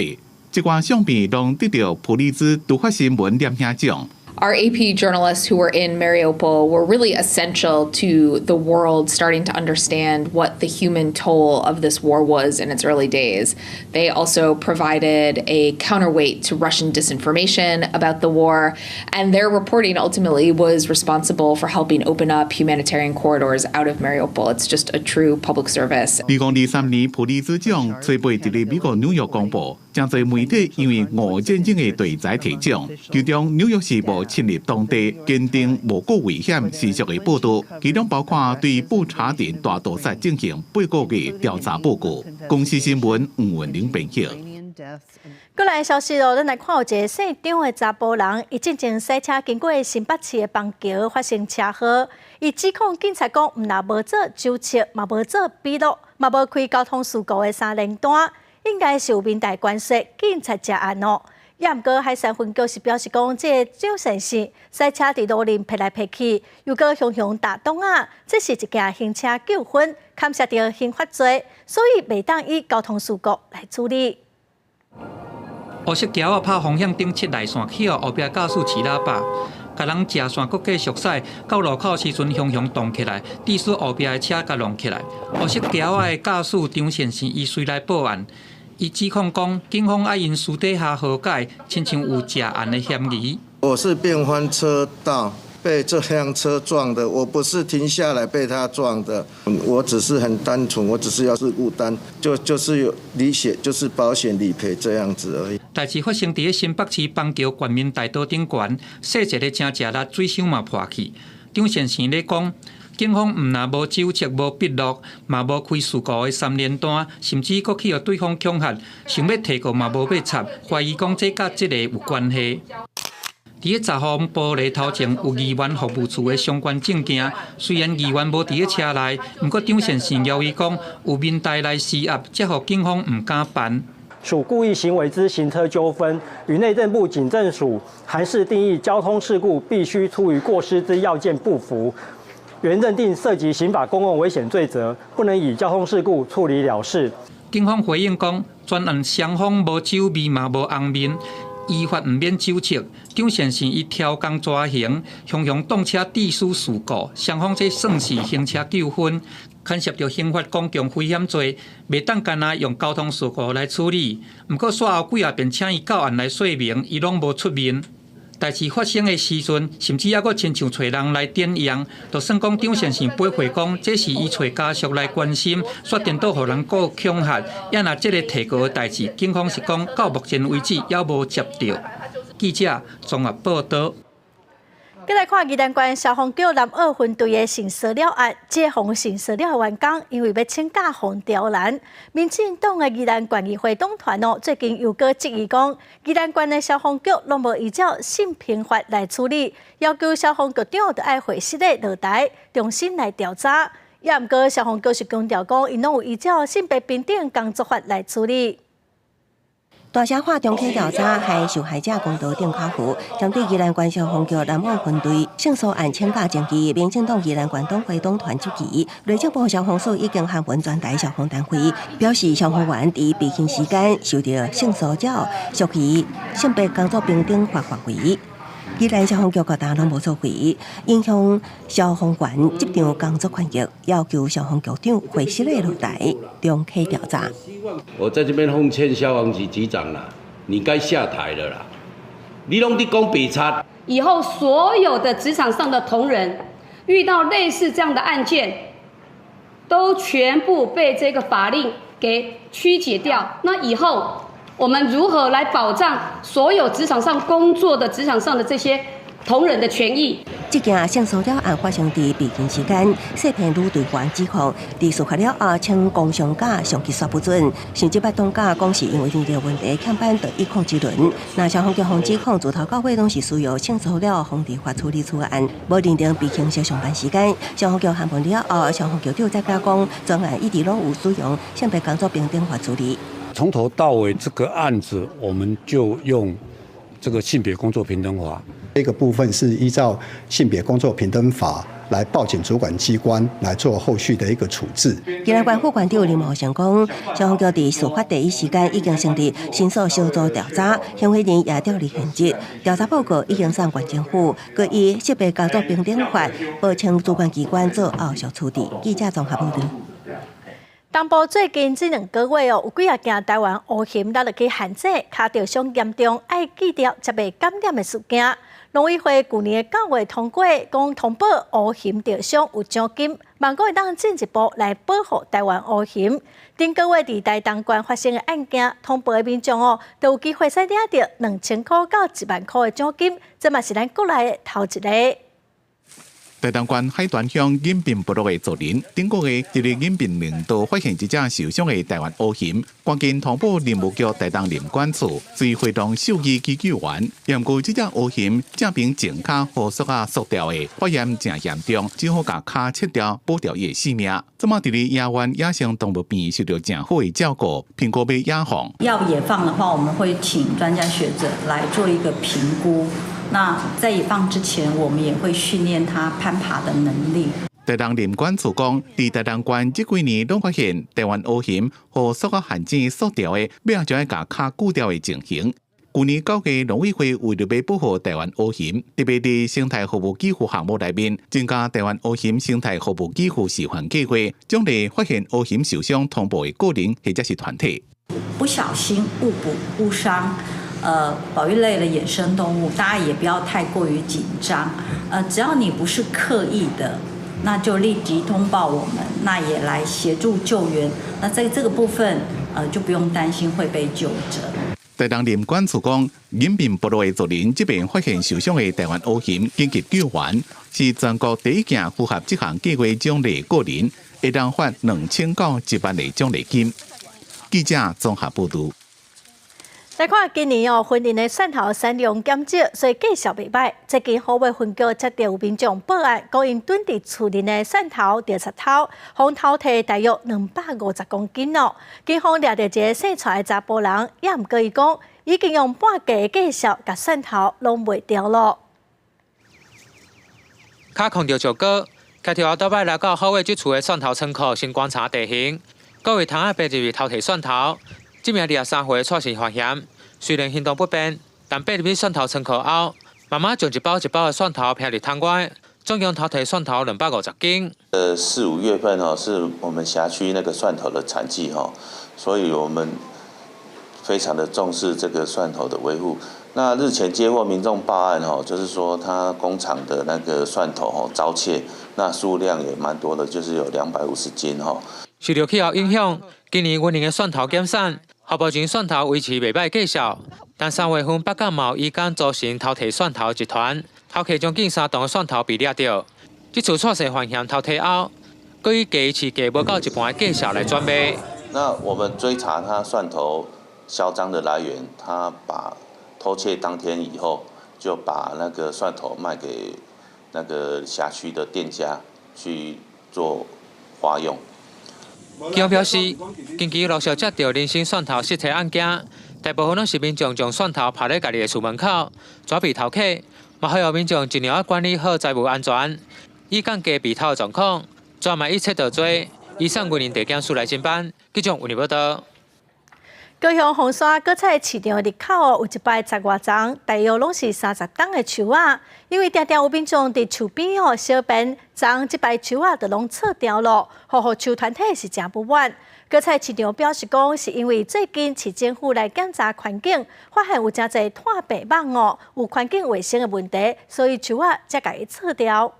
這寡相片攏得著普利茲突發新聞攝影獎。Our AP journalists who were in Mariupol were really essential to the world starting to understand what the human toll of this war was in its early days. They also provided a counterweight to Russian disinformation about the war, and their reporting ultimately was responsible for helping open up humanitarian corridors out of Mariupol. It's just a true public service. 2023年普利茲獎初八佇咧美國紐約公布，誠濟媒體因為俄戰爭的題材提獎，其中紐約時報親歷當地堅定無故危險持續的報道，其中包括對布查鎮大屠殺進行8個月調查報告。公視新聞吳文玲編譯。過來消息咯，咱來看有一个姓張的查埔人，伊進前駛車經過新北市的邦橋發生車禍，伊指控警察講，毋但無做酒測，嘛無做筆錄，嘛無開交通事故的三聯單，應該是有民代關係，警察這案哦。也毋過海山分局是表示講，這个張先生駛車佇路面趯來趯去，又閣雄雄踏擋仔，這是一件行車糾紛，牽涉著刑法罪，所以袂當以交通事故來處理。烏色橋仔拍方向燈切內線，去予後壁駕駛飼喇叭，共人食線，閣繼續駛，到路口時陣雄雄動起來，致使後壁的車共挵起來。烏色橋仔的駕駛張先生，伊隨來報案，伊指控講，警方愛𪜶私底下和解，親像有食案的嫌疑。我是變換車道被這輛車撞的，我不是停下來被他撞的，我只是很單純，我只是要事故單，就是有理險，就是保險理賠這樣子而已。代誌發生佇咧新北市邦橋國民大道頂懸，細一个誠食力，水箱嘛破去。張先生咧講，警方毋但無酒測、無筆錄，嘛無開事故的三聯單，甚至閣去予對方恐嚇，想欲提告嘛無欲插，懷疑講這佮這个有關係。佇咧閘風玻璃頭前有議員服務處的相關證件，雖然議員無佇咧車內，毋過張先生要伊講有民代來施壓，才予警方毋敢辦。屬故意行為之行車糾紛，與內政部警政署函釋定義交通事故必須出於過失之要件不符，原認定涉及刑法公共危險罪責，不能以交通事故處理了事。警方回應講，全案雙方無酒味嘛無紅面。依法毋免酒測，張先生伊超工抓行，雄雄擋車致使事故，雙方這算是行車糾紛，牽涉著刑法公共危險罪，袂當干焦用交通事故來處理。毋過煞後幾仔遍請伊到案來說明，伊攏無出面。代誌發生的時陣，甚至猶閣親像揣人來點樣，就算講張先生回駁講，這是伊揣家屬來關心，煞顛倒予人告恐嚇。也若這个提告的代誌，警方是講到目前為止猶無接著。記者綜合報道。繼來看宜蘭縣消防局南澳分隊的性騷擾案，這項性騷擾員工因為欲請假予刁難，民進黨的宜蘭縣議會黨團哦，最近又閣質疑講，宜蘭縣的消防局攏無依照性平法來處理，要求消防局長著愛會失禮落台，重新來調查。也毋過消防局是強調講，𪜶攏有依照性別平等工作法來處理。大聲喊重啟調查，害受害者公道頂跤符。針對宜蘭縣消防局南澳分隊性騷案請假爭議，民進黨宜蘭縣黨會黨團質疑，內政部消防署已經函文全台消防單位，表示消防員佇備勤時間受著性騷擾，屬於性別工作平等法範圍。宜蘭消防局各單攏無作為，影響消防員職場工作權益，要求消防局長會失禮落台，重啟調查。我在這邊奉勸消防局局長啦，你該下台了啦！你攏佇講白賊。以後所有的職場上的同仁遇到類似這樣的案件，都全部被這個法令給曲解掉。那以後我們如何來保障所有職場上工作的職場上的這些同仁的權益？這件性騷擾案發生佇備勤時間，詐騙女隊員指控，佇事發了後，請工傷假上級煞不准，甚至捌擋假講是因為年齡問題欠班就一控之輪。那消防局方指控自頭到尾攏是使用性騷擾防治法處理此案，無認定備勤時上班時間。消防局函文了後，消防局長再加講，全案一直攏有使用性別工作平等法處理。從頭到尾這個案子，我們就用這個性別工作平等法。這個部分是依照性別工作平等法。來報請主管機關來做後續的一個處置。宜蘭縣副縣長林茂成講，消防局佇事發第一時間已經成立申訴小組調查，行為人也調離現職，調查報告已經送縣政府，閣依設備工作平等法，報請主管機關做後續處置。記者綜合報導。東部最近這兩個月哦，有幾仔件台灣烏熊落入去陷阱，跤著傷嚴重，愛記得才袂感染的事件。農委會舊年9月通過，講通報烏熊著傷有獎金，望閣會當進一步來保護台灣烏熊。頂個月佇台東縣發生的案件，通報的民眾哦，都有機會使領著2000塊到1萬塊的獎金，這嘛是咱國內的頭一个。台東縣海端鄉隱貧部落的族人，頂個月佇咧隱貧林道發現一隻受傷的台灣烏熊，趕緊通報林務局台東林管處，隨會同獸醫去救援。毋過這隻烏熊正爿前跤予索仔索掉的發炎誠嚴重，只好共跤切掉，保著伊的性命。這馬佇咧野灣野生動物園受著誠好的照顧，評估欲野放。要野放的話，我們會請專家學者來做一個評估。那在野放之前，我們也會訓練它攀爬的能力。台東林管處講，佇台東縣這幾年攏發現台灣烏熊予索仔陷阱索著的，欲按怎共跤鋸掉的情形。舊年9月，農委會為著欲保護台灣烏熊，特別佇生態服務給付項目內面增加台灣烏熊生態服務給付示範計劃，獎勵發現烏熊受傷通報的個人或者是團體。不小心誤捕誤傷。保育類的野生動物，大家也不要太過於緊張。只要你不是刻意的，那就立即通報我們，那也來協助救援。那在這個部分，就不用擔心會被究責。台東林管處講，隱貧部落的族人這邊發現受傷的台灣烏熊，緊急救援，是全國第一件符合這項計劃獎勵個人，會當發2000到1萬的獎勵金。記者綜合報導。來看今年哦，雲林的蒜頭產量減少，所以價數袂䆀。最近虎尾分局接著有民眾報案，講𪜶囤佇厝內的蒜頭著賊偷，予偷提大約250公斤哦。警方掠著一个姓蔡的查埔人，也毋過伊講，已經用半價的價數共蒜頭攏賣掉囉。跤控著石膏，開著歐兜擺來到虎尾這處的蒜頭倉庫，先觀察地形。各位通仔爬入去偷提蒜頭，這名23歲的蔡姓犯嫌。雖然行動不便，但爬入去蒜頭倉庫後，慢慢將一包一包的蒜頭並入桶外，總共偷提蒜頭250斤。四五月份哦，是我們轄區那個蒜頭的產季哈，所以我們非常的重視這個蒜頭的維護。那日前接獲民眾報案哦，就是說他工廠的那個蒜頭哦遭竊，那數量也蠻多的，就是有250斤哈。受著氣候影響，今年雲林的蒜頭減產。目前蒜頭維持袂䆀價數，但3月份北港嘛有疑犯組成偷提蒜頭集團，偷提將近3噸的蒜頭被掠著。這次蔡姓犯嫌偷提後，閣以價市價無夠一半的價數來轉賣。那我們追查他蒜頭銷贓的來源，他把偷竊當天以後，就把那個蒜頭賣給那個轄區的店家去做花用。警方表示，近期陸續接著零星蒜頭失竊案件，大部分攏是民眾將蒜頭拋佇家己的厝門口，遮被偷客，嘛呼籲民眾盡量愛管理好財物安全，以降低被偷的狀況。專門以切盜罪，移送雲林地檢署來偵辦。記者吳立報道。高雄鳳山果菜市場的入口哦，有一排十外叢，大約攏是30冬的樹仔。因為定定有民眾佇樹邊哦小便，將這排樹仔就攏剉掉囉，護護樹團體是誠不滿。果菜市場表示講，是因為最近市政府來檢查環境，發現有誠濟拖白網哦，有環境衛生的問題，所以樹仔才共伊剉掉。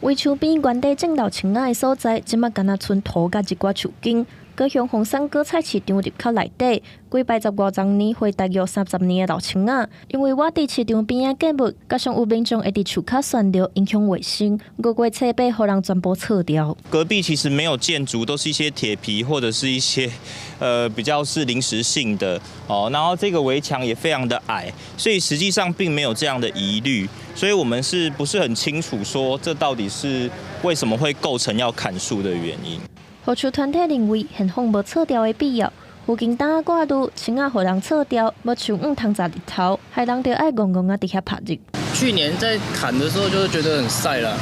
圍樹邊原底種老樹仔的所在，這馬干焦賰塗佮一寡樹根。高雄鳳山果菜市場入口內底，規排十外叢年歲大約30年的老樹仔，因為倚佇市場邊仔建物，加上有民眾會佇樹跤糞尿，影響衛生，5月初八予人全部剉掉。隔壁其實沒有建築，都是一些鐵皮或者是一些比較是臨時性的哦。然後這個圍牆也非常的矮，所以實際上並沒有這樣的疑慮。所以我們是不是很清楚說這到底是為什麼會構成要砍樹的原因？護樹團體認為現況無剉掉的必要，附近擔仔掛慮，樹仔予人剉掉，無樹毋通摘日頭，害人著愛戇戇仔佇遐曝日。去年在砍的時候，就覺得很曬啦。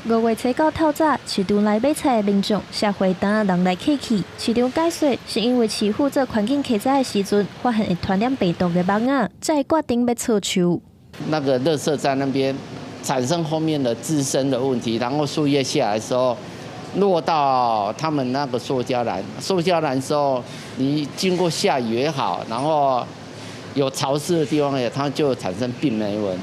5月初九透早，市場來買菜的民眾下回單人來客去。市場解說是因為市府做環境稽查的時陣，發現會傳染病毒的蚊仔，才會決定欲撤樹。那個垃圾在那邊產生後面的滋生的問題，然後樹葉下來的時候落到他們那個塑膠籃，塑膠籃之後，你經過下雨也好，然後有潮濕的地方也，它就產生病媒蚊。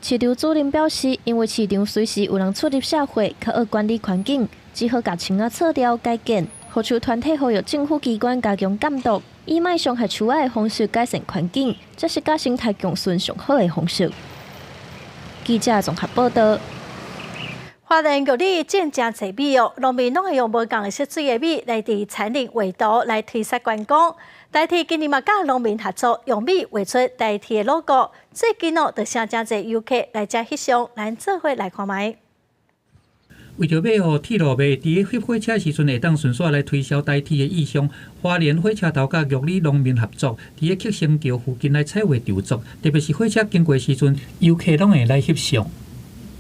市場主任表示，因為市場隨時有人出入社會，較愛管理環境，只好共樹仔撤掉改建。護樹團體呼籲政府機關加強監督，以莫傷害樹仔的方式改善環境，這是佮生態共存上好的方式。記者綜合報道。花蓮玉里種誠濟米哦，農民攏會用無仝的色水的米來佇田裡畫圖來推銷觀光。台鐵今年嘛佮農民合作，用米畫出台鐵的 logo。最近哦，就請誠濟遊客來遮翕相，咱做伙來看覓。為著欲予鐵路迷佇咧翕火車時陣會當順紲來推銷台鐵的意象，花蓮火車頭佮玉里農民合作，佇咧勛生橋附近來彩畫製作，特別是火車經過時陣，遊客攏會來翕相。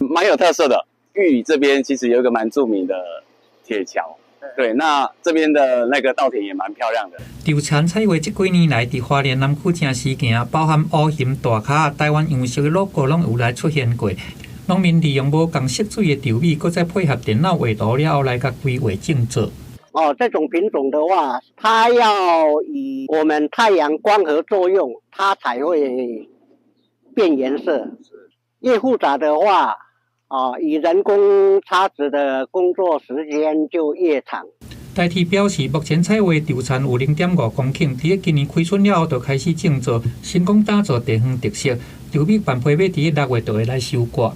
蠻有特色的。玉里這邊其實有一個蠻著名的鐵橋，對，那這邊的那個稻田也蠻漂亮的。稻田彩畫這幾年來，佇花蓮南區誠時行，包含烏熊、大跤、台灣樣式的 logo 攏有來出現過。農民利用無仝色水的稻米，閣再配合電腦畫圖了後來共規劃種植。哦，這種品種的話，它要以我們太陽光合作用，它才會變顏色。越複雜的話，啊，以人工插植的工作時間就越長。台鐵表示，目前彩畫稻田有0.5公頃，佇咧今年開春了後就開始種植，成功打造地方特色。稻米范批欲佇咧6月就會來收割。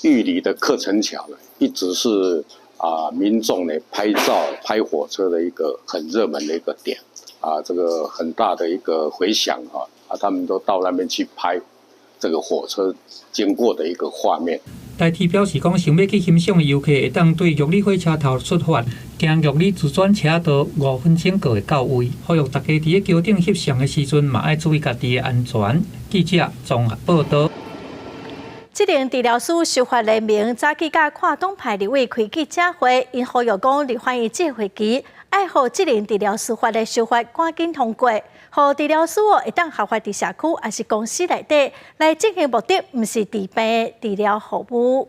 玉里的客城橋呢，一直是民眾呢拍照拍火車的一個很熱門的一個點，啊，這個很大的一個迴響啊，啊，他們都到那邊去拍這個火車經過的一個畫面。台鐵表示講，想欲去欣賞的遊客會當對玉里火車頭出發，行玉里自轉車道5分鐘就會到位。呼籲大家佇咧橋頂翕相的時陣，嘛愛注意家己的安全。記者綜合報道。職能治療師修法聯盟早起佮跨黨派立委開記者會，𪜶呼籲講，立法院這會期愛予職能治療師法的修法趕緊通過，予治療師哦會當合法佇社區抑是公司內底來進行目的，毋是治病的治療服務。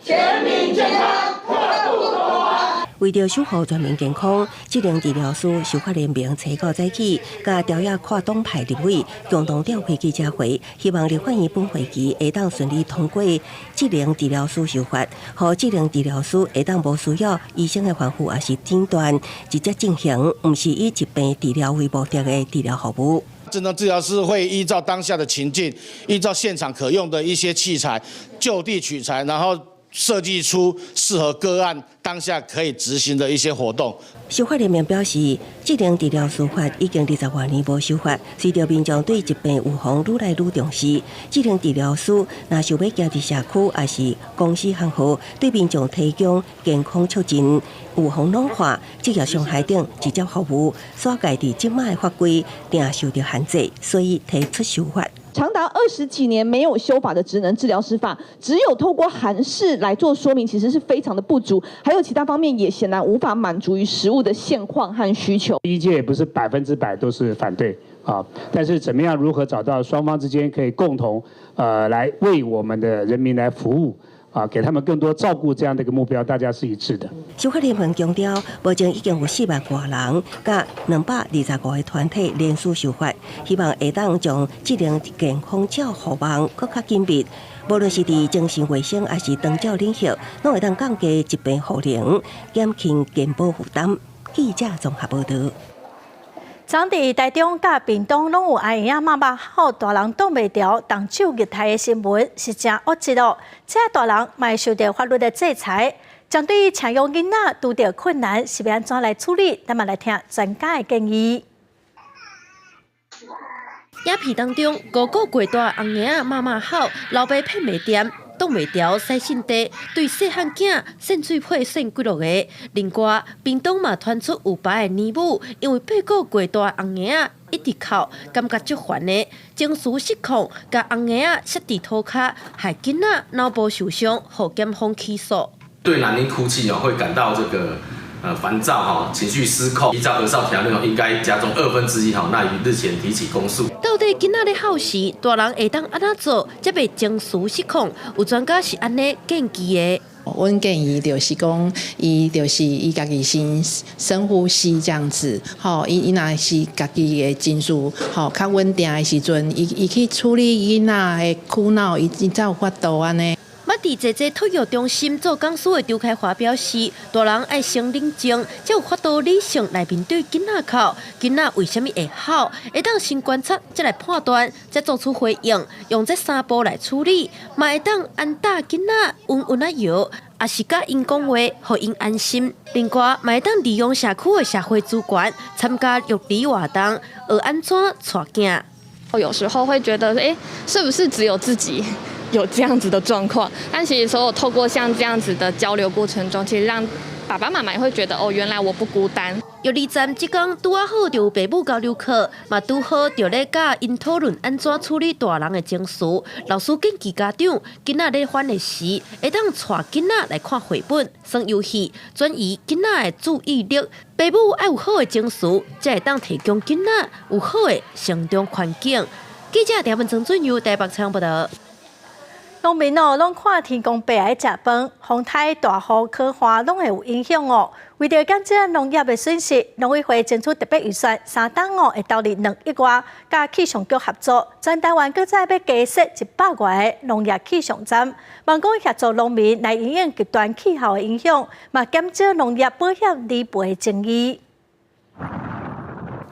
全民健康，刻不容緩。為著守護全民健康，職能治療師修法聯盟初九早起，佮朝野跨黨派立委共同召開記者會，希望立法院本會期會當順利通過職能治療師修法，予職能治療師會當無需要醫生的吩咐，抑是診斷，直接進行，毋是以疾病治療為目的的治療服務。職能治療師會依照當下的情境，依照現場可用的一些器材，就地取材，然後設計出適合個案當下可以執行的一些活動。修法聯盟表示，職能治療師法已經20外年無修法，隨著民眾對疾病預防愈來愈重視，職能治療師若想欲行佇社區，抑是公司行號，對民眾提供健康促進、預防老化、職業傷害等直接服務，煞蓋佇這馬的法規定受著限制，所以提出修法。長達20幾年沒有修法的職能治療師法，只有透過函釋來做說明，其實是非常的不足。還有其他方面也顯然無法滿足於實務的現況和需求。醫界也不是100%都是反對啊，但是怎麼樣如何找到雙方之間可以共同來為我們的人民來服務啊，給他們更多照顧這樣的一個目標，大家是一致的。修法聯盟強調，目前已經有4萬外人，佮225個團體聯署修法，希望會當將職能健康照護網閣較緊密。無論是佇精神衛生，抑是長照領域，攏會當降低疾病負荷，減輕健保負擔。記者綜合報道。昨佇台中佮屏東攏有阿嬰仔媽媽吼，大人擋袂牢，動手虐待的新聞是誠惡質哦。這大人嘛會受著法律的制裁。針對請養囡仔拄著困難，是欲按怎來處理？咱嘛來聽專家的建議。影片當中，五個月大阿嬰仔媽媽吼，老爸騙袂恬，擋袂牢洗腎地，對細漢囝搧水泡搧幾落个。另外，屏東嘛傳出有爸的奶母，因為八個月大的紅嬰仔一直哭，感覺足煩的，情緒失控，共紅嬰仔摔佇塗跤，害囡仔腦部受傷，予檢方起訴。對男嬰哭泣哦，會感到這個煩躁哈，情緒失控，依照兒少條例應該加重1/2哈，那於日前提起公訴。到底囡仔咧哭時，大人會當按怎做，才袂情緒失控？有專家是按呢建議的。阮建議就是講，伊就是伊家己先深呼吸這樣子，吼，伊若是家己的情緒吼較穩定的時陣，伊去處理囡仔的哭鬧，伊才有法度按呢。捌佇濟濟托育中心做講師的周開華表示，大人愛先冷靜，才有法度理性來面對囡仔哭。囡仔為啥物會哭？會當先觀察，再來判斷，才做出回應。用這三步來處理，嘛會當安搭囡仔，溫溫仔搖，抑是佮𪜶講話，予𪜶安心。另外，嘛會當利用社區的社會資源，參加育兒活動，學按怎帶囝。我有時候會覺得，欸，是不是只有自己有這樣子的狀況？但其實所有透過像這樣子的交流過程中，其實讓爸爸媽媽也會覺得，哦，原來我不孤單。育兒站這工拄仔好就有爸母交流課，嘛拄好就咧佮𪜶討論按怎處理大人的情緒。老師建議家長，囡仔咧煩的時，會當帶囡仔來看繪本、耍遊戲，轉移囡仔的注意力。爸母愛有好的情緒，才會當提供囡仔有好的成長環境。記者陳文曾俊佑台北採訪報道。農民哦，攏看天公伯來食飯，風颱、大雨、乾旱，攏會有影響哦。為著減少農業的損失，農委會爭取特別預算，三冬哦會投入2億外，佮氣象局合作，全台灣閣再欲加設100外個農業氣象站，望講協助農民來因應極端氣候的影響，嘛減少農業保險理賠爭議。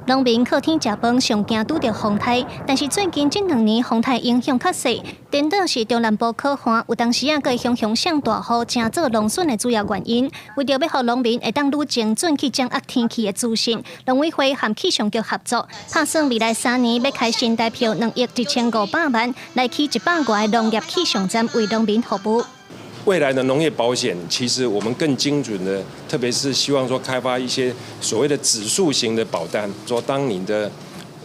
農民靠天食飯，上驚拄著風颱，但是最近這兩年風颱影響較細，顛倒是中南部乾旱，有當時啊，閣會常常上大雨，成做農損的主要原因。為著欲予農民會當愈精準去掌握天氣的資訊，農委會和氣象局合作，拍算未來3年欲開新台票2億1500萬，來起100外個農業氣象站，為農民服務。未來的農業保險，其實我們更精準的，特別是希望說開發一些所謂的指數型的保單，說當你的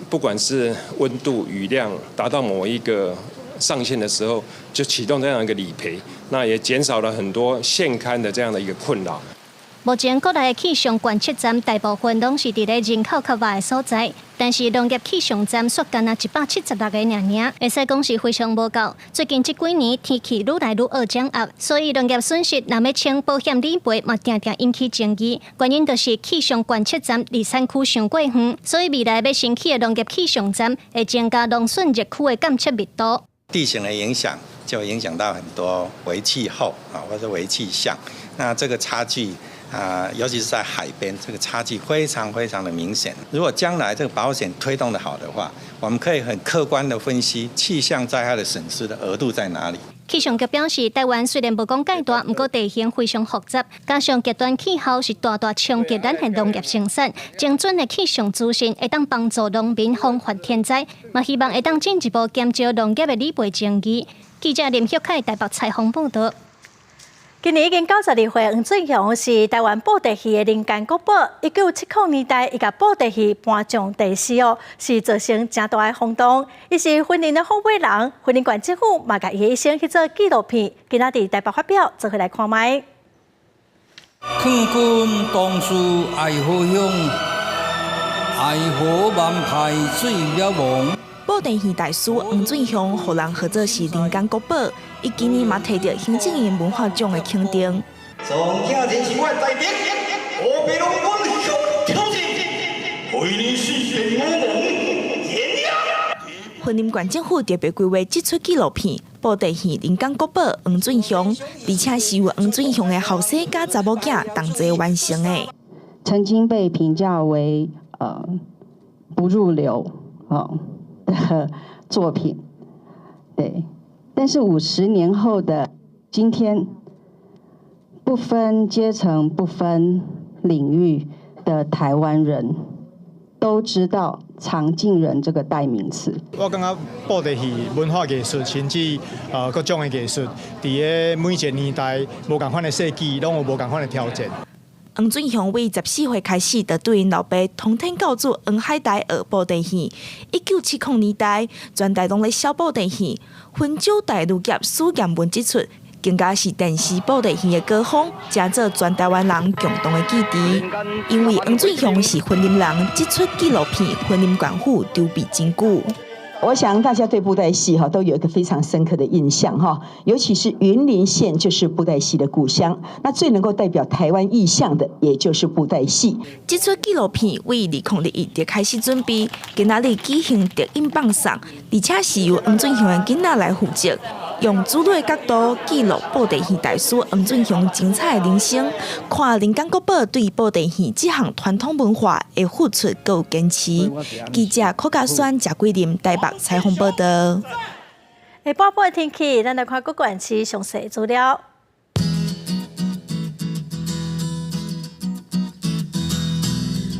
不管是溫度、雨量達到某一個上限的時候，就啟動這樣一個理賠，那也減少了很多現勘的這樣的一個困擾。目前國內的氣象觀測站大部分攏是佇咧人口較密的所在，但是農業氣象站卻干焦176個爾爾，會使講是非常無夠。最近這幾年天氣愈來愈惡掌握，所以農業損失若欲請保險理賠嘛，定定引起爭議。原因就是氣象觀測站離產區傷過遠，所以未來欲新起的農業氣象站會增加農損熱區的監測密度。地形的影響就影響到很多微氣候啊，或者微氣象，那這個差距。啊，尤其是在海邊，這個差距非常非常的明顯。如果將來這個保險推動得好的話，我們可以很客觀的分析氣象災害的損失的額度在哪裡。氣象局表示，台灣雖然無講蓋大，毋過地形非常複雜，加上極端氣候是大大衝擊咱的農業生產，精準的氣象資訊會當幫助農民防範天災，嘛希望會當進一步減少農業的理賠爭議。記者林旭凱台北採訪報道。今年已經92歲，黃俊雄是台灣布袋戲的人間國寶。1970年代，伊共布袋戲搬上電視哦，是造成誠大的轟動。伊是雲林的虎尾人，雲林縣政府嘛共伊的一生去做紀錄片，今仔佇台北發表，做伙來看覓。勸君當初愛好鄉，愛河萬派水了亡。布袋戲大師黃俊雄，予人號做是人間國寶。伊今年嘛提著行政院文化獎的肯定。從聽人是我的才能，何必攏阮向挑戰？為你是電我王。雲林縣政府特別規劃這齣紀錄片《布袋戲人間國寶黃俊雄》，而且是由黃俊雄的後生佮查某囝同齊完成的。曾經被評價為不入流的作品，對。但是50年後的今天，不分階層、不分領域的台灣人，都知道藏鏡人這個代名詞。我感覺布袋戲文化藝術，甚至各種的藝術，佇咧每一個年代無仝款的世紀，攏有無仝款的挑戰。黃俊雄為14歲開始，就對𪜶老爸通天教主黃海岱學布袋戲。1970年代，全台攏咧燒布袋戲，溫州大女俠史艷文這齣，更加是電視布袋戲的高峰，成做全台灣人共同的記憶。因為黃俊雄是雲林人，這齣紀錄片《雲林縣府》籌備真久。我想大家對布袋戲哈都有一個非常深刻的印象哈，尤其是雲林縣就是布袋戲的故鄉，那最能夠代表台灣意象的，也就是布袋戲。這齣紀錄片為2021就開始準備，今仔日舉行電影放送，而且是由黃俊雄的囡仔來負責，用主女的角度記錄布袋戲大師黃俊雄精彩的人生，看林間國寶對布袋戲這項傳統文化的付出閣有堅持。記者柯家宣、謝桂林台北採訪報道。下晡晡的天氣，咱來看各縣市詳細資料。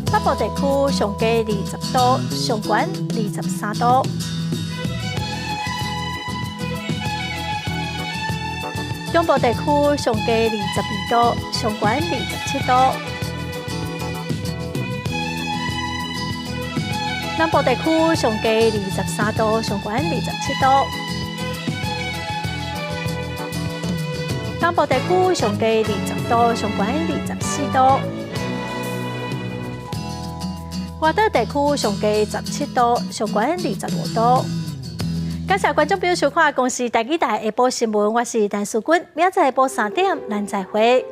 北部地區上低20度，上懸23度。中部地區上低22度，上懸27度。南部地區上低23度，上懸27度。東部地區上低20度，上懸24度。外島地區上低17度，上懸25度。感謝觀眾朋友收看《公視台語台》下晡新聞，我是陳淑君，明仔載下晡3點，咱再會。